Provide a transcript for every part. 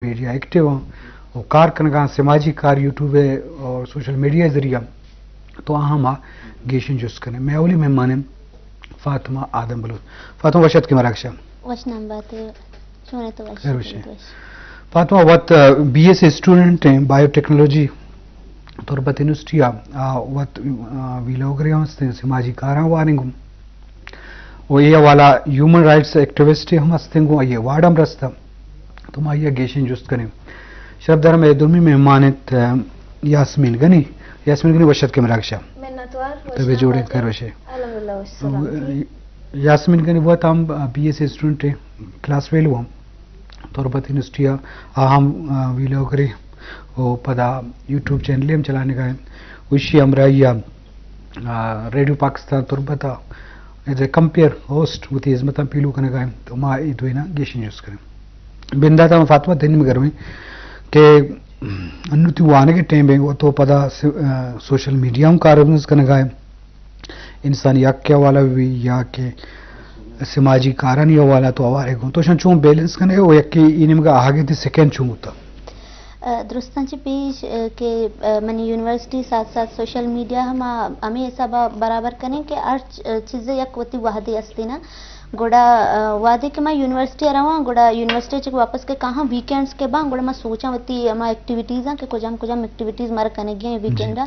میڈیا ایکٹیو آں و کار کنگا آں، سماجی کار یوٹیوب ء اور سوشل میڈیا ء ذریعہ، تو آہاں ما گیشیں جست کنیں۔ مئے اولی مہمان انت فاطمہ آدم بلوچ۔ فاطمہ، وش اتکے مراگش ء۔ وش نام بات، چون ئے تو؟ وش، خیر وش۔ فاطمہ وت بی ایس سی اسٹوڈنٹ ہیں بایو ٹیکنالوجی تربت یونیورسٹی ء، آ، وت، آ، ویلاگرے ہم ہستیں، سماجی کاراں واریں گوں۔ و اے حوالہ ہیومن رائٹس ایکٹیوسٹ ہم ہستیں گوں، آئی ء ایوارڈ ہم رستہ۔ تو ما آئی ء گیشیں جست کنیں۔ شرپ دارم اے دومی مہمان انت، آ، یاسمین گنی۔ یاسمین گنی، وش اتکے مراگش ء۔ منتوار، وش تو بے نام جوڑے، بات۔ خیر وش ئے۔ الحمدللہ، وش سلامتی۔ یاسمین گنی وت ہم بی ایس سی اسٹوڈنٹ ہیں، کلاس فیلو ہم۔ تربت یونیورسٹی ء آ ہم، آ، ویلاگرے و پدا یوٹیوب چینل ہم چلانگا انت۔ و ایشی ہمراہی ء، آ، ریڈیو پاکستان تربت ء ایز اے کمپیئر ہوسٹ وتی ہزمتاں پیلو کنگا انت۔ تو ما اے دوئیناں گیشیں جست کنیں۔ بندات ء فاطمہ تئی نیمگ ء رویں کہ انو تئی وانگ ء ٹائم ء و تو پدا س-، آ، سوشل میڈیا ہم کارمرز کنگا انت۔ انسانی حق ء حوالہ بہ بی یا کہ سماجی کارانی حوالہ تو ہوارے گوں، تو شان چون بیلنس کنے و یکے ای نیمگا آہگے تی سیکنڈ چون بوتا؟ ء، درستاں چہ پیش، ء، کہ، ء، منی یونیورسٹی ساتھ ساتھ سوشل میڈیا ہم ء ہمے حساب ء برابر کنیں کہ ہر چ-، چیز ء یک وتی وہدے ہستی نا۔ گڑا، ء، وہدے کہ ما یونیورسٹی ء رواں، گڑا یونیورسٹی چہ واپس کہ کاہاں ویکینڈز کہ باں، گڑا ما سوچاں وتی ہما ایکٹیویٹیز آں کہ کجام کجام ایکٹیویٹیز مر کنگی ہیں جی۔ ویکینڈ ء۔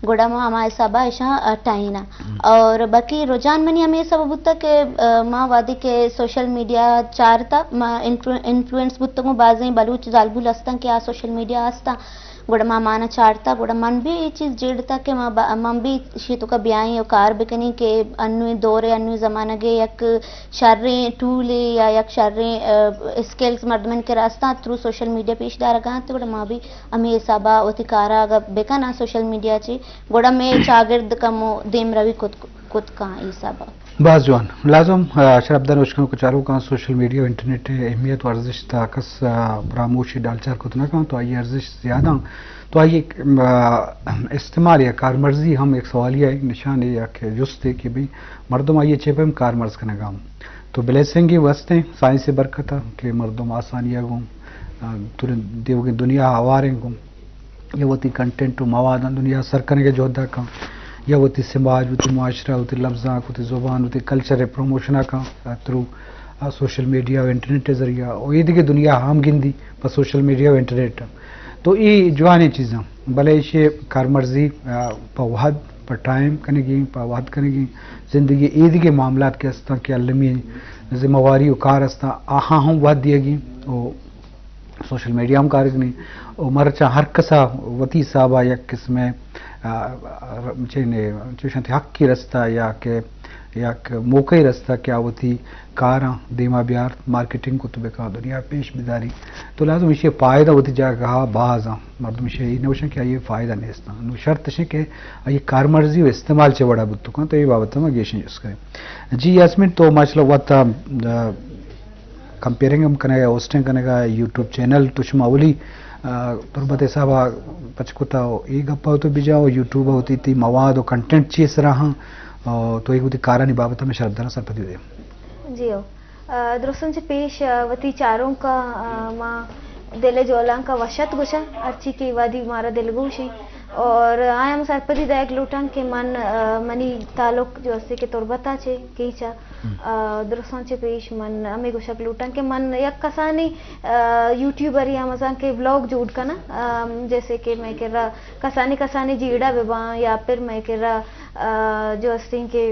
گڑا ما ہما حسابا ایشاں، آ، ٹاہیناں۔ ہم۔ اور باقی رجحان منی ہمے سبب بوتا کہ، آ، ما وہدے کہ سوشل میڈیا چارتا، ما انفلو-، انفلوئنس بوتگوں، بازیں بلوچ زالبول ہستاں کہ آ سوشل میڈیا ہستاں، گڑا ما مانا چارتا، گڑا من بھی اے چیز جیڑتا کہ ما با-، من بھی شی توکا بیائیں و کار بکنیں کہ انویں دور ء، انویں زمانگ ء یک شریں ٹولے یا یک شریں، آ، اسکلز مردمانی کرا استاں، تھرو سوشل میڈیا پیش دارگا انت، گڑا ما بھی ہمے حسابا وتی کارا اگہ بکناں سوشل میڈیا چی، گڑا مئے چاگرد کمو دیمروی کت، کت کاں اے حسابا۔ باز جوان۔ لازم، آ، شرپدار اشکنوک چاروکاں، سوشل میڈیا و انٹرنیٹ ء اہمیت و ارزشت ء کس، آ، پراموشی ڈالچار کت نہ کاں، تو آئی ارزشت زیادہ آں۔ تو آئی، آ، استعمال یا کارمرزی ہم ایک سوالیہ نشانے یا کہ جستے کہ بھئی مردم آئی چے پیم کارمرز کنگا۔ تو بلیسنگ ہی وستیں سائنس برکت ء کہ مردم آسانی ء گوں، آ، ترند دیوگیں دنیا ء ہواریں گوں۔ یا وتی کنٹینٹ و مواداں دنیا سر کنگ ء جہد ء کن، یا وتی سماج، وتی معاشرہ، وتی لبزانک، وتی زبان، وتی کلچر ء پروموشن ء کن، آ، تھرو، آ، سوشل میڈیا و انٹرنیٹ ء ذریعہ و اے دگہ دنیا ہم گندی پہ سوشل میڈیا و انٹرنیٹ ء۔ تو اے جوانیں چیزاں، بلے ایشی کارمرزی، آ، پہ وہد، پہ ٹائم کنگی، پہ وہد کنگی، زندگی اے دگہ معاملات کہ استاں کہ المی ذمہ واری و کار استاں، آہاں ہم وہد دیگی و سوشل میڈیا ہم کارگ نی و مرچاں ہر کسا وتی حسابا یک قسمے، آ، چینے، چوشنتی حقی رستہ یا کہ یک موقعی رستہ کہ آ وتی کاراں دیما بیارت، مارکیٹنگ کت بکاں، دنیا پیش بداری۔ تو لازم ایشی فائدہ وتی جاگہا باز آں۔ مردم ایشی ای نوشن کہ آئی فائدہ نیستاں۔ نو شرط اشیں کہ آئی کارمرزی و استعمال چے وڑا بوت کن، تو اے بابت ما گیشیں جست کریں۔ جی یاسمین، تو ماشاءاللہ وتا، آ، کمپیئرنگ ہم کنگا، ہوسٹنگ کنگا، یوٹیوب چینل تو شما اولی، آ، تربت حسابا پچ کتا و اے گپا تو بجا و یوٹیوب وتی تی مواد و کنٹینٹ چی سرا ہاں، آ، تو اے وتی کارانی بابت میں شرپداراں سرپدی دے۔ جی ہو۔ آ، درستاں چہ پیش، آ، وتی چارونکا، آ، ما دل جولانکا وشت گوشاں، ہرچی کہ وادی مارا دلگوش ہیں۔ اور آیا ہم سرپدی دائک لوٹاں کہ من، آ، منی تعلق جو استے کہ تربتا چے کیچا۔ آ، درستاں چہ پیش من ہمے گوشگ لوٹاں کہ من یک کسانیں، آ، یوٹیوبر یا مزاں کہ ولاگ جوڑ کناں، آ، جیسے کہ مئے کرا کسانیں کسانیں جیڑہ بہ باں یا پھر مئے کرا، آ، جو استیں کہ،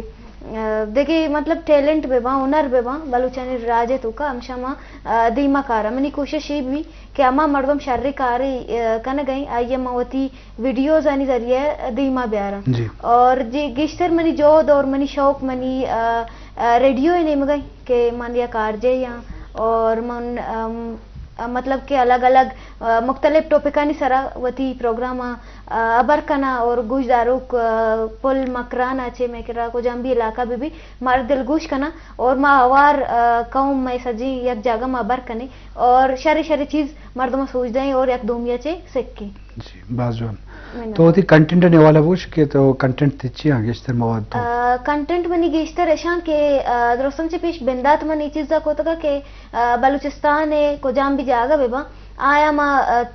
آ، دگہ مطلب ٹیلنٹ بہ باں، ہنر بہ باں، بلوچانی راج ء توکا ہمشاں ما، آ، دیما کاراں۔ منی کوشش اے بی کہ ہما مردم شریں کارے، آ، کنگ ء ایں، آئی ء ما وتی ویڈیوزانی ذریعہ دیما بیاراں۔ جی۔ اور جی گیشتر منی جہد اور منی شوق منی، آ، آ، ریڈیو ء نیمگ ء کہ من یک آر جے آں اور من، ام، آ، مطلب کہ الگ الگ، آ، مختلف ٹاپکانی سرا وتی پروگرام ء، آ، ہبر کناں اور گوشداروک، آ، پل مکران ء چہ مئے کرا کجام بھی علاقہ بہ بی مارا دلگوش کناں اور ما ہوار، آ، قوم مئے سجیں یک جاگہ ما ہبر کنیں اور شریں شریں چیز مردم ء سوج دئیں اور یک دومی ء چہ سکیں۔ جی، باز جوان۔ منت۔ تو وتی کنٹینٹ ء حوالہ بوش کہ تو کنٹینٹ تئی چی آں گیشتر مواد تو؟ آ، کنٹینٹ منی گیشتر اشاں کہ، آ، درستاں چہ پیش بندات من اے چیزا کتگا کہ، آ، بلوچستان ء کجام بھی جاگہ بہ باں، آیا ما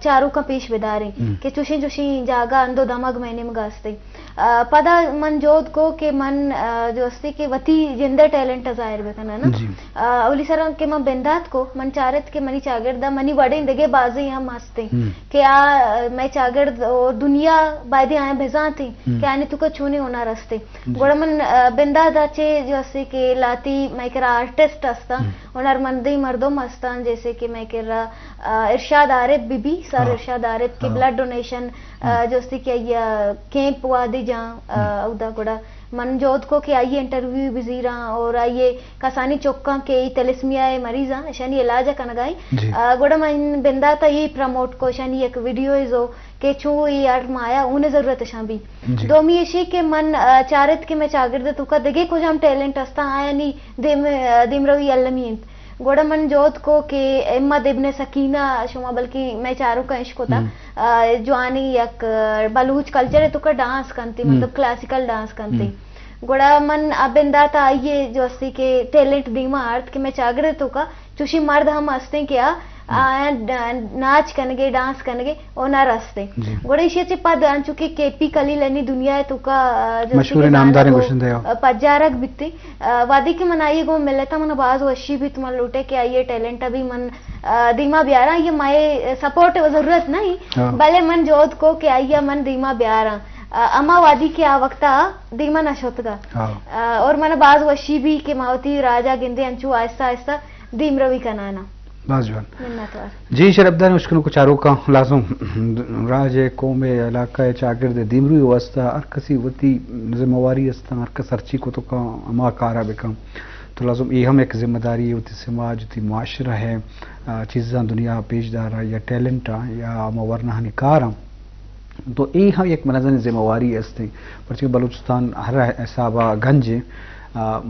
چاروکاں پیش بداریں کہ چوشیں چوشیں جاگہ اندو دمگ مئے نیمگا استیں۔ پدا من جہد کو کہ من جو استی کہ وتی جندئے ٹیلنٹ ظاہر بکناں نا۔ اولی سرا کہ من بندات کو، من چارت کہ منی چاگردا منی وڑیں دگہ بازیں ہم ہستیں کہ آ مئے چاگرد و دنیا بایدیں آیاں بزانتیں کہ آیانی توکا چونیں ہنر ہستیں۔ گڑا من بنداتا چہ جو استی کہ لاتی مئے کرا آرٹسٹ ہستاں، ہنرمندیں مردم ہستاں، جیسے کہ مئے کرا ارشاد عارف بی بی، سر ارشاد عارف کہ بلڈ ڈونیشن جو استی کہ آئی کیمپ وادی جاں اودا، گڑا من جہد کو کہ آئی انٹرویو بزیراں اور آئی کسانی چکاں کہ ای تھیلیسیمیا مریضاں، اشانی علاج کنگائیں۔ گڑا من بنداتا یہ پروموٹ کو، اشانی یک ویڈیو ازو کہ چو ای ہر مایا اون ضرورت اشاں بی۔ دومی اشی کہ من چارت کہ مئے چاگرد توکا دگہ کجام ٹیلنٹ ہستاں، آیانی دیم دیمروی المی انت۔ گڑا من جہد کو کہ احمد ابن سکینہ، شما بلکیں مئے چاروکاں اشکتا، جوانی یک بلوچ کلچر توکا ڈانس کنتی، مطلب کلاسیکل ڈانس کنتی۔ گڑا من ابنداتا آئیے جو استی کہ ٹیلنٹ دیما آرت کہ مئے چاگرد توکا چوشیں مرد ہم ہستیں کہ آ آیاں ناچ کنگے، ڈانس کنگے ہنر ہستیں۔ گڑا ایشی چہ پد انچو کہ کے پی خلیل انی دنیا توکا جو استی کہ مشہور نامداریں گوشندہ پجارگ بیتیں۔ وہدے کہ من آئی گوں ملتا، من باز وشی بیت، من لوٹے کہ آئی ٹیلنٹ بھی من دیما بیاراں، یہ مئے سپورٹ ضرورت نہیں، بلے من جہد کو کہ آئی من دیما بیاراں۔ ہما وہدے کہ آ وقتا دیما نہ شتگا۔ اور من باز وشی بی کہ ما وتی راجا گندے انچو آہستہ آہستہ دیمروی کنانا۔ باز جوان۔ منتوار۔ جی شرپدار اشکنوک چاروکاں، لازم راج، قوم، علاقہ چاگرد دیمروی واسطہ ہر کسی وتی ذمہ واری است، ہر کس ہرچی کتکاں ہما کارا بکن۔ تو لازم ای ہم ایک ذمہ داری ہے، وتی سماج، وتی معاشرہ ہے، چیزاں دنیا پیش دارا یا ٹیلنٹ یا ہما ورناہانی کاراں۔ تو اے ہم یک منظم ذمہ واری است، پرچہ بلوچستان ہر حسابا گنج،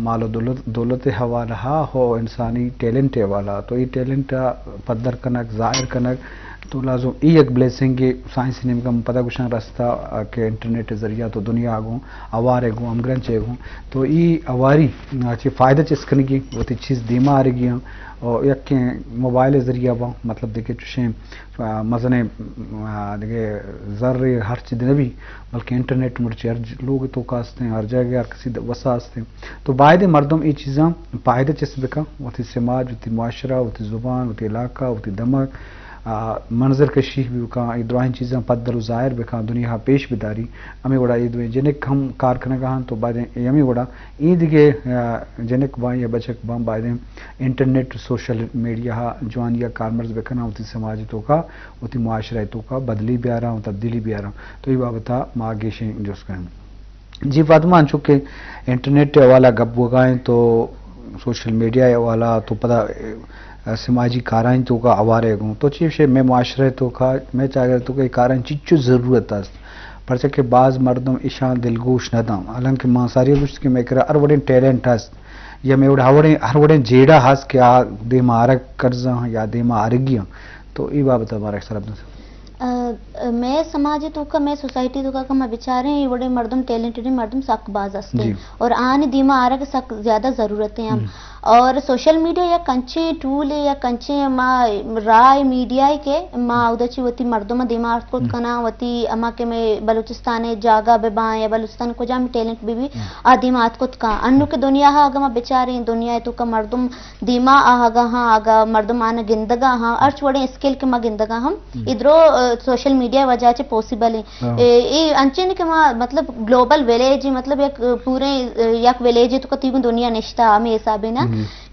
مال و دولت، دولت حوالہ ہو انسانی ٹیلنٹ حوالہ، تو اے ٹیلنٹ پدر کنگ، ظاہر کنگ، تو لازم اے یک بلیسنگ سائنس نیمگا پدا گوشاں رستہ کہ انٹرنیٹ ذریعہ تو دنیا گوں اوارے گوں ہمگرنچے گوں، تو اے اواری چہ فائدہ چست کنگی، وتی چیز دیما آرگی ہم، اور یکیں موبائل ذریعہ با، مطلب دیکھے چوشیں مزنیں دگہ زر ہرچ دنبی، بلکہ انٹرنیٹ مرچی ہر لوگ توکا ہستیں، ہر جگہ ہر کسی وسا ہستیں۔ تو باید مردم اے چیزاں پائدہ چست بکن، وتی سماج، وتی معاشرہ، وتی زبان، وتی علاقہ، وتی دمگ، منظر کشی بھی بکن، اے درائیں چیزاں پدل و ظاہر بکن، دنیا پیش بداری۔ ہمیں وڑا اے دوئیں جنک ہم کار کنگا ہن، تو باید اے ہمیں وڑا اے دگہ جنک باں یا بچک باں باید انٹرنیٹ، سوشل میڈیا ہا جوانی ء کارمرز بکناں، وتی سماج توکا، وتی معاشرہ توکا بدلی بیاراں و تبدیلی بیاراں۔ تو اے بابت ء ما گیشیں جست کنیں۔ جی فاطمہ، انچو کہ انٹرنیٹ حوالہ گپ بوگائیں تو سوشل میڈیا حوالہ تو پدا سماجی کارائیں توکا اوارے گوں۔ تو چی شے میں معاشرہ توکا، میں چاگر توکا اے کارائیں چیچو ضرورت است؟ پرچہ کہ باز مردم اشاں دلگوش نہ داں۔ حالانکہ ما ساری گوشت کہ میں کرا ہر وڑیں ٹیلنٹ است۔ یا مئے وڑ ہر وڑیں، ہر وڑیں جیڑہ ہست کہ آ دیما آرگ کرزاں یا دیما آرگی آں۔ تو اے بابت ء مارا یک سرپد۔ مئے سماج توکا، مئے سوسائٹی توکا کہ ما بچاریں، اے وڑیں مردم، ٹیلنٹڈ مردم سک باز ہستیں۔ جی۔ اور آنی دیما آرگ سک زیادہ ضرورت ہیں ہم۔ ہم۔ اور سوشل میڈیا یک انچیں ٹول ہے، یک انچیں ما راہ میڈیا ہے کہ ما اودا چی وتی مردم دیما آرت کت کناں، وتی اما کہ مئے بلوچستان جاگہ بہ باں یا بلوچستان کجام ٹیلنٹ بہ بی، آ دیما آتک کت کن۔ انو کہ دنیا ہا اگاں ما بچاریں، دنیا ء توکا مردم دیما آہگا ہاں، اگاں مردم آناں گندگا ہاں، ہرچ وڑیں اسکل کہ ما گندگا ہم، اے درو، آ، سوشل میڈیا وجہ چہ پوسیبل ہیں۔ اے، اے انچیں کہ ما، مطلب، گلوبل ویلیج، مطلب، یک، آ، پوریں، آ، یک ویلیج توکا تیگوں دنیا نشتا، ہمیں حسابے نا۔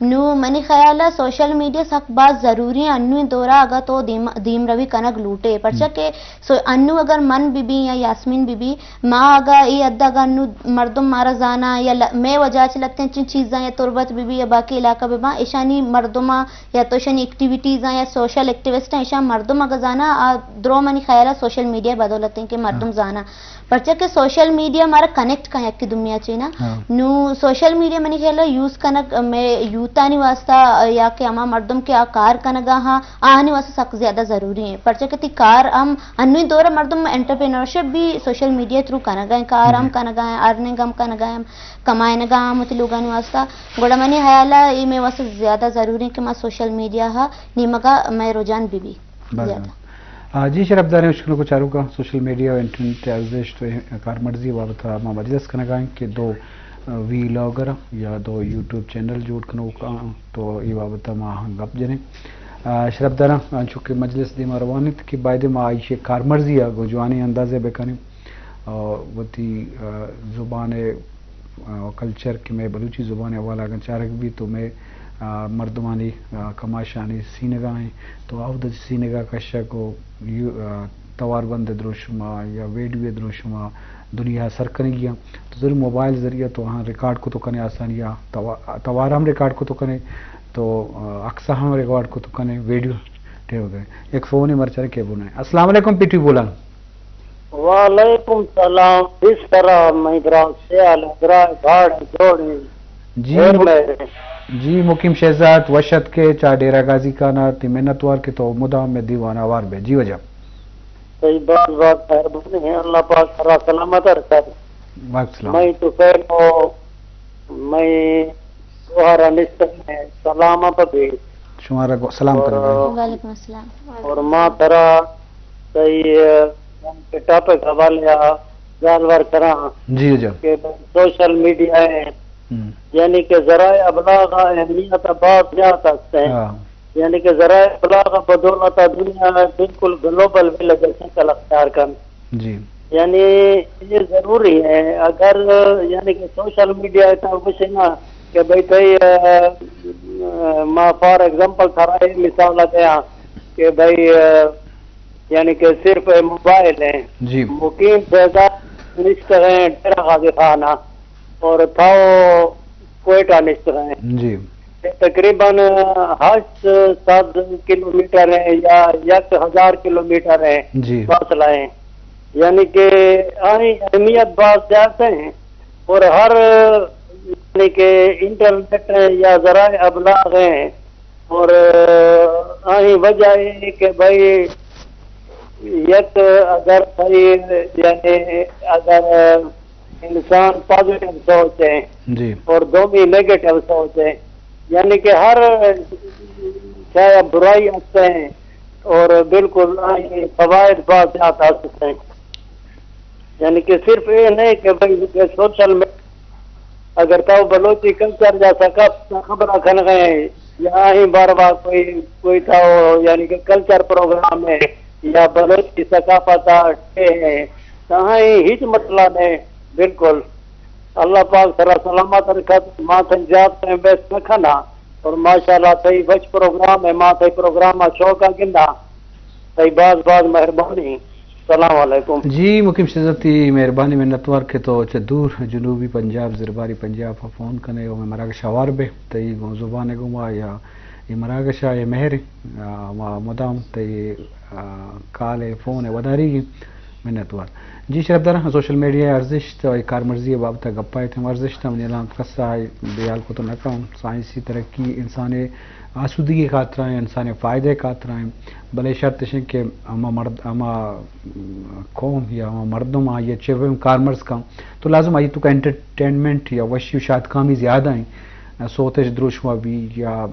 نو منی خیال ء سوشل میڈیا سک باز ضروری ہیں۔ انویں دورا اگاں تو دیم، دیم روی کنگ لوٹے، پرچا کہ سو، انو اگر من بہ بی یا یاسمین بہ بی، ما اگاں اے حد اگاں انو مردم مارا زاناں یا ل، مئے وجہ چہ لہتیں چیزاں یا تربت بہ بی یا باقی علاقہ بہ باں، ایشانی مردماں یا تو ایشانی ایکٹیویٹیزاں یا سوشل ایکٹیوسٹاں، ایشاں مردم اگاں زاناں، آ درو منی خیال ء سوشل میڈیا بدولت ہیں کہ مردم زاناں۔ پرچا کہ سوشل میڈیا مارا کنیکٹ کن یکے دومی ء چے نا۔ نو سوشل میڈیا منی خیال ء یوز کنگ مئے یوتھانی واسطہ یا کہ ہما مردم کہ آ کار کنگا ہاں، آہانی واسطہ سک زیادہ ضروری ہیں۔ پرچا کہ تی کار ہم انوی دور ء مردم انٹرپرینورشپ بھی سوشل میڈیا تھرو کنگا ہیں، کار ہم کنگا ہیں، ارننگ ہم کنگا ہیں، کمائنگا ہم وتی لوگانی واسطہ۔ گڑا منی خیال ء اے مئے واسطہ زیادہ ضروری ہیں کہ ما سوشل میڈیا ہا نیمگا مئے رجحان بہ بی۔ بس۔ آ، جی شرف داریں اشکنوک و چاروکاں، سوشل میڈیا و انٹرنیٹ ءِ ارزشت و کارمرزی ءِ بابت ءَ ما مجلس کنگ ءَ ایں کہ دو، آ، ویلاگر یا دو یوٹیوب چینل جوڑ کنوک آں، تو اے بابت ءَ ما ہم گپ جنیں۔ آ، شرف داراں، انچو کہ مجلس دیما روان انت کہ باید ما آئی ءِ کارمرزی ءَ گوں جوانیں اندازے بکنیں۔ آ، وتی، آ، زبان ءِ، آ، کلچر کہ مئے بلوچی زبان ءِ حوالہ اگاں چارگ بیت تو مئے، آ، مردمانی، آ، کماشانی سینگا ایں تو آ وت سینگا کشگ و یو-، آ، توار بند ءِ دروشم ءَ یا ویڈیو ءِ دروشم ءَ دنیا ءَ سر کنگی ایں تو ضرور موبائل ذریعہ تو آہاں ریکارڈ کت کنے آسانی ءَ توا-، توار ہم ریکارڈ کت کنے تو، آ، عکس ہم ریکارڈ کت کنے ویڈیو ٹیب گئے۔ ایک فون مرچر کے بنے۔ السلام علیکم پی ٹی بولان۔ وعلیکم سلام، بسترا مئی برات سیال گرا گاڑ جوڑی۔ جی ہیر مو-، مہر۔ جی مقیم شہزاد وش اتکے چا ڈیرہ غازی خان ءَ، تئی منتوار کہ تو مدام مئے دیوان ءَ ہوار بے۔ جی واجہ۔ تئی باز باز مہربانی ایں، اللہ پاک سرا سلامت رکھت۔ وعلیکم السلام۔ مئی تو پہلو مئی گوہارا نشتگ ایں، سلام ءَ پہ بے۔ شمارا گو-، سلام اور کریں۔ وعلیکم السلام۔ اور ما ترا تئی، ا، ٹاپک حوالے ءَ گالوار کراں جی جی۔ کہ سوشل میڈیا ایں، ہم۔ یعنی کہ ذرائع ابلاغ ءِ اہمیت باز زیات است ایں۔ ہاں۔ یعنی کہ ذرائع ابلاغ ءِ بدولت دنیا بالکل گلوبل ویلیج ءِ شکل اختیار کن۔ جی۔ یعنی اے ضروری ایں، اگر یعنی کہ سوشل میڈیا ءَ تو گوشے نا کہ بھئی تئی، ا، ا، ما فار ایگزامپل ترا اے مثال دیاں کہ بھئی، ا، یعنی کہ صرف موبائل ایں۔ جی۔ مقیم فیضان نشتگ ایں ڈیرہ غازی خان ءَ اور تھو کوئٹہ نشتگ ایں۔ جی۔ تقریباً ہشت سد کلومیٹر ایں یا یک ہزار کلومیٹر ایں جی۔ فاصلہ ایں۔ یعنی کہ آئی اہمیت باز زیات ایں اور ہر یعنی کہ انٹرنیٹ ایں یا ذرائع ابلاغ ایں اور آئی وجہ ایں کہ بھئی یک اگر صحیح یعنی اگر انسان پازیٹیو سوچ ایں جی۔ اور دومی نیگیٹیو سوچ ایں، یعنی کہ ہر شے ءَ برائی است ایں اور بالکل آئی فوائد باز زیادہ است ایں۔ یعنی کہ صرف اے نہیں کہ بھئی کہ سوشل میڈیا اگر تو بلوچی کلچر یا ثقافت ءِ خبر کنگ ایں یا آئی بار بار کوئی، کوئی تو یعنی کہ کلچر پروگرام ایں یا بلوچی ثقافت ءِ ایں، تو آئی ہچ مسئلہ نہیں۔ بالکل۔ اللہ پاک سرا سلامت رکھت، ما تئی زیات ٹائم ویسٹ نہ کناں۔ اور ماشاءاللہ تئی وش پروگرام ایں، ما تئی پروگرام ءَ شوق ءَ گنداں۔ تئی باز باز مہربانی۔ السلام علیکم۔ جی مقیم شہزاد، تئی مہربانی، منتوار کہ تو چہ دور جنوبی پنجاب، زرباری پنجاب ءَ فون کنے و مئے مراگش ءَ ہوار بے، تئی گوں زبان ءَ گوں ما یا اے مراگش ءَ اے مہر، آ، ما مدام تئی، آ، کال ءُ فون ءَ وداریگ ایں۔ منتوار۔ جی شرف داراں، سوشل میڈیا ءِ ارزشت ءُ کارمرزی ءِ بابت ءَ گپ ءَ اتیں، ارزشت ہم نیلاں کس ءَ بے حال کت نہ کن۔ سائنسی ترقی انسان ءِ آسودگی ءِ خاطر ءَ، انسان ءِ فائدہ ءِ خاطر ءَ، بلے شرط اش انت کہ ہما مرد، ہما قوم یا ہما مردم آئی ءَ چہ کارمرز کن تو لازم آئی ءِ توکا انٹرٹینمنٹ یا وشی و شادکامی زیادہ ایں۔ سوت اش دروشم ءَ بی یا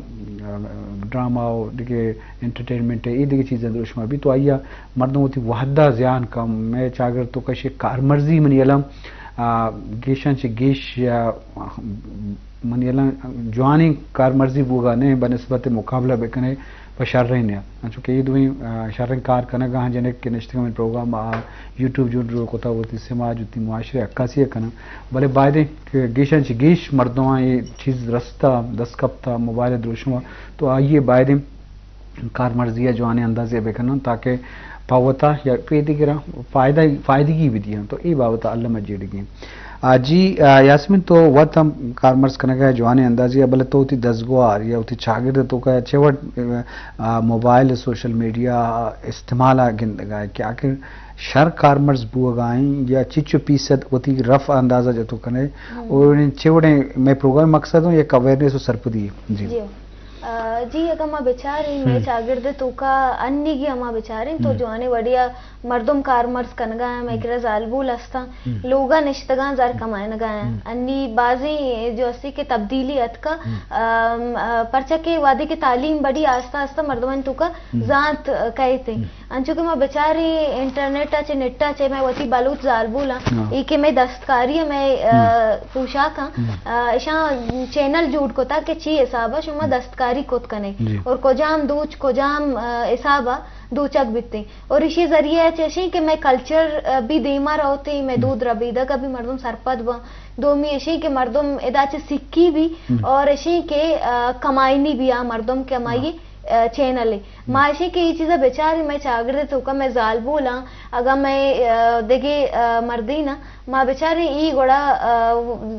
ڈرامہ و دگہ انٹرٹینمنٹ ءِ اے دگہ چیزاں دروشم ءَ بی تو آئی ءَ مردم وتی وھد ءَ زیان کن۔ مئے چاگرد ءِ توکا شے کارمرزی منی الم، آ، گیشاں چہ گیش یا منی الم جوانیں کارمرزی بوگا نہ بہ نسبت مقابلہ بکنے پہ شریں نیا۔ انچو کہ اے دوئیں، آ، شریں کار کنگا ہاں، جنک کہ نشتگاں منی پروگرام آ یوٹیوب جوڑ جوڑ کتا وتی سماج وتی معاشرے عکاسی کناں۔ بلے بایدیں کہ گیشاں چہ گیش مردماں اے چیز رستہ، دست کپتا موبائل ءِ دروشم ءَ، تو آئی ءَ بایدیں کارمرزی ءَ جوانیں اندازے ءَ بکناں تاکہ پہ وتا یا پہ دگراں فائدہ، فائدگی بدیاں۔ تو اے بابت ءَ الم ءَ جیڑگیں۔ آ، جی، آ، یاسمین تو وت ہم کارمرز کنگ ءَ جوانیں اندازے ءَ، بلے تو وتی دزگوار یا وتی چاگرد ءِ توکا چہ وڑ، آ، موبائل، سوشل میڈیا استعمال ءَ گندگ ءَ کہ آخر شر کارمرز بوگ ءَ ایں یا چچو فیصد وتی رف اندازہ جتو کنے؟ ہم۔ اور چہ وڑیں مئے پروگرام مقصد ہوں یک اویئرنیس و سرپدی۔ جی۔ جی۔ آ، جی، اگاں ما بچاریں، مئے چاگرد ءِ توکا انیگی ہما بچاریں تو جوانیں وڑیا مردم کارمرز کنگا ہیں، مئے کرا زالبول ہستاں، لوگا نشتگاں، زر کمائنگا ہیں۔ انی بازیں جو استی کہ تبدیلی اتکا، آم، آ، پرچا کہ وہدے کہ تعلیم بڑی، آستہ آستہ مردمانی توکا زانت، آ، کئیت۔ انچو کہ ما بچاریں انٹرنیٹ ءَ چہ، نیٹ ءَ چہ، مئے وتی بلوچ زالبولاں، اے کہ مئے دستکاری ءَ، مئے، آ، پوشاکاں، آ، اشاں چینل جوڑ کتا کہ چی حساب ءَ شما دستکاری کت کنے اور کجام دوچ، کجام، آ، حساب ءَ دوچگ بیتیں۔ اور اشی ذریعہ ءَ چہ اشیں کہ مئے کلچر، آ، بھی دیما روتیں، مئے دود ربیدگ ءَ بھی مردم سرپد باں۔ دومی اشیں کہ مردم ادا چہ سکی بھی اور اشیں کہ، آ، کمائنی بھی آ مردم کہ ہمائی، آ، چینل ءَ۔ ما اشیں کہ اے چیزا بچاریں، مئے چاگرد ءِ توکا مئے زالبولاں، اگاں مئے، آ، دگہ، آ، مردیناں، ما بچاریں اے گڑا، آ،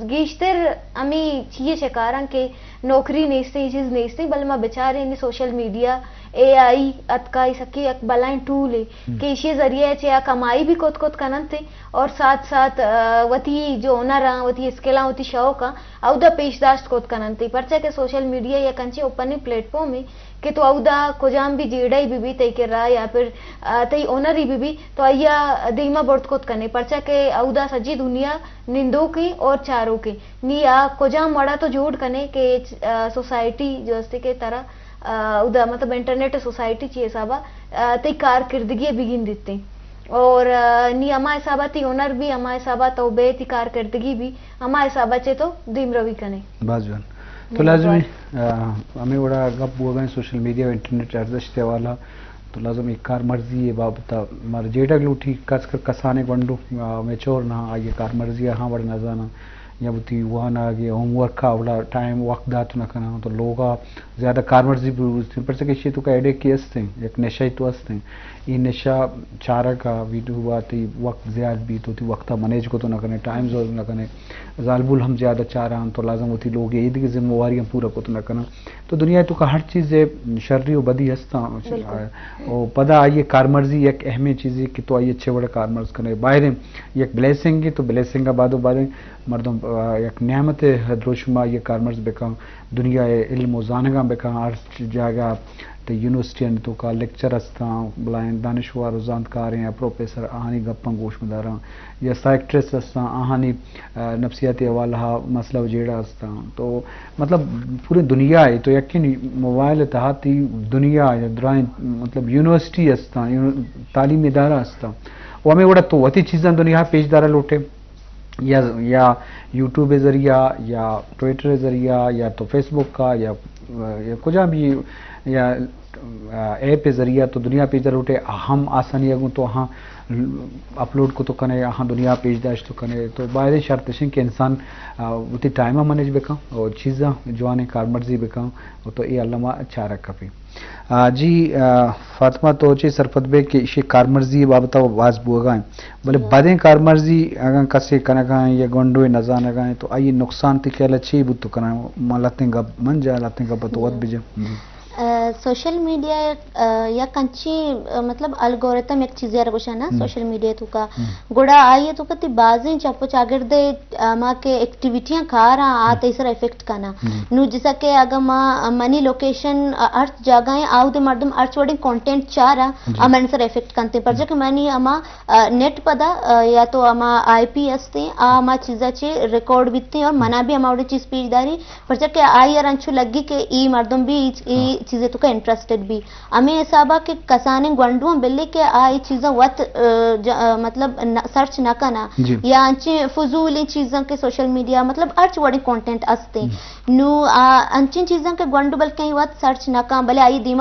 گیشتر ہمے چیئے شکاراں کہ نوکری نیستیں، اے چیز نیستیں، بلے ما بچاریں نی سوشل میڈیا، اے آئی اتکا، اے سکیں یک بلائیں ٹولے کہ ایشی ذریعہ چہ آ کمائی بھی کت کت کننت اور ساتھ ساتھ، آ، وتی جو ہنراں، وتی اسکلاں، وتی شوقاں اودا پیش داشت کت کننت۔ پرچا کہ سوشل میڈیا یک انچیں اوپنیں پلیٹ فارمے کہ تو اودا کجام بھی جیڑہ ءَ بہ بی تئی کرا یا پھر، آ، تئی ہنر ءَ بہ بی تو آئیا دیما برت کت کنے، پرچا کہ اودا سجی دنیا نندوکیں اور چاروکیں۔ نی آ کجام وڑا تو جوڑ کنے کہ، آ، سوسائٹی جو استے کہ ترا، آ، اودا مطلب انٹرنیٹ سوسائٹی چی حسابا، آ، تئی کارکردگی ءَ بگندیتیں۔ اور، آ، نی ہما حسابا تئی ہنر بھی، ہما حسابا تو بے تئی کارکردگی بھی، ہما حسابا چہ تو دیمروی کنے۔ باز جوان۔ تو لازمی، آ، ہمیں وڑا گپ بوگا ہیں سوشل میڈیا و انٹرنیٹ ارزشت حوالہ، تو لازم ایک کارمرزی بابت مارا جیڑگ لوٹی، خاص کر کسانے گونڈو، آ، میچور نہ، آئیے کارمرزی ہاں وڑ نہ زانا، یا وتی وانگ ءُ ہوم ورک ءَ وڑا ٹائم وقت دات نہ کناں، تو لوگ ءَ زیادہ کارمرزی بوتیں، پرچا کہ ایشی توکا ایڈکٹ ہستیں، یک نشہ تو ہستیں۔ اے نشہ چارگ ءَ ویڈیو ءَ تئی وقت زیاد بیت، تو تئی وقت ءَ مینیج کو تو نہ کنے، ٹائم زور نہ کنے، زالبول ہم زیادہ چاراں، تو لازم وتی لوگ ءِ ایدگہ ذمہ واری ہم پورا کو تو نہ کناں۔ تو دنیا ءِ توکا ہر چیز ءِ شری و بدی ہستاں۔ بالکل۔ و پدا آئی کارمرزی یک اہمیں چیزے کہ تو آئی چہ وڑ کارمرز کنے۔ باہریں یک بلیسنگ ہے، تو بلیسنگ ءَ بعد و بعد مردم، آ، یک نعمت ءِ دروشم ءَ آئی کارمرز بکن، دنیا ءِ علم و زانگاں بکن، ہر جاگہ تئی یونیورسٹیانی توکا لیکچر ہستاں، بلائیں دانشوار و زانتکاریں یا پروفیسر آہانی گپاں گوش مداراں، یا سائیکٹرسٹ ہستاں آہانی، آ، نفسیاتی حوالہ ءَ مسئلہ و جیڑہ ہستاں۔ تو مطلب پوری دنیا ءَ تو یقین موبائل ءِ تہا تئی دنیا یا درائیں مطلب یونیورسٹی ہستاں، یونی-، تعلیمی ادارہ ہستاں۔ و ہمیں وڑا تو وتی چیزاں دنیا ءَ پیش دارا لوٹے۔ یا، یا یوٹیوب ءِ ذریعہ، یا ٹویٹر ءِ ذریعہ، یا تو فیس بک ءَ، یا، یا کجا بھی، یا، آ، ایپ ءِ ذریعہ تو دنیا پیش دار لوٹے، ہم آسانی ءَ گوں تو ہاں اپلوڈ کو تو کنے، ہاں دنیا پیش داشت تو کنے۔ تو باید شرط اشیں کہ انسان، آ، وتی ٹائم ءَ مینیج بکن اور چیزاں جوانیں کارمرزی بکن، تو اے الما چارگ کپی۔ آ، جی، آ، فاطمہ، تو چے سرپد بے کہ ایشی کارمرزی بابت ءَ باز بوگا ہیں، بلے بدیں کارمرزی اگاں کسے کنگا ہیں یا گونڈوے نزانگا ہیں تو آئی نقصان تئی خیال ءَ چے بوت کناں؟ ما لتیں گپ من جا، لتیں گپ تو وت بجے۔ جی۔ آ، سوشل میڈیا، آ، یک انچیں، آ، مطلب الگوریتم یک چیزے ءَ را گوشاں نا، سوشل میڈیا توکا۔ گڑا آئی توکا تئی بازیں چپ و چاگرد ہما کہ ایکٹیویٹیاں کاراں، آ تئی سر افیکٹ کناں۔ نوں جیسا کہ اگاں ما، منی لوکیشن، آ، ہرچ جاگہ ہیں، آ اودے مردم ہرچ وڑیں کانٹینٹ چاراں، آ منی سر افیکٹ کنتے۔ پرچا کہ منی ہما، آ، نیٹ پدا، آ، یا تو ہما آئی پی ہستیں، آ ہما چیزا چے ریکارڈ بیتیں اور منا بھی ہما وڑیں چیز پیش داری، پرچا کہ آئی ار انچو لگی کہ ای مردم بھی ای چ-، ای چیزے توکا انٹرسٹڈ بھی۔ ہمے حسابا کہ کسانیں گونڈواں بلے کہ آ اے چیزاں وت، آ، ج-، آ، مطلب ن-، سرچ نہ کناں، جی۔ یا انچیں فضولیں چیزاں کہ سوشل میڈیا، مطلب ہرچ وڑیں کانٹینٹ استیں۔ نوں آ انچیں چیزاں کہ گونڈو بلکیں وت سرچ نہ کن، بلے آئی دیما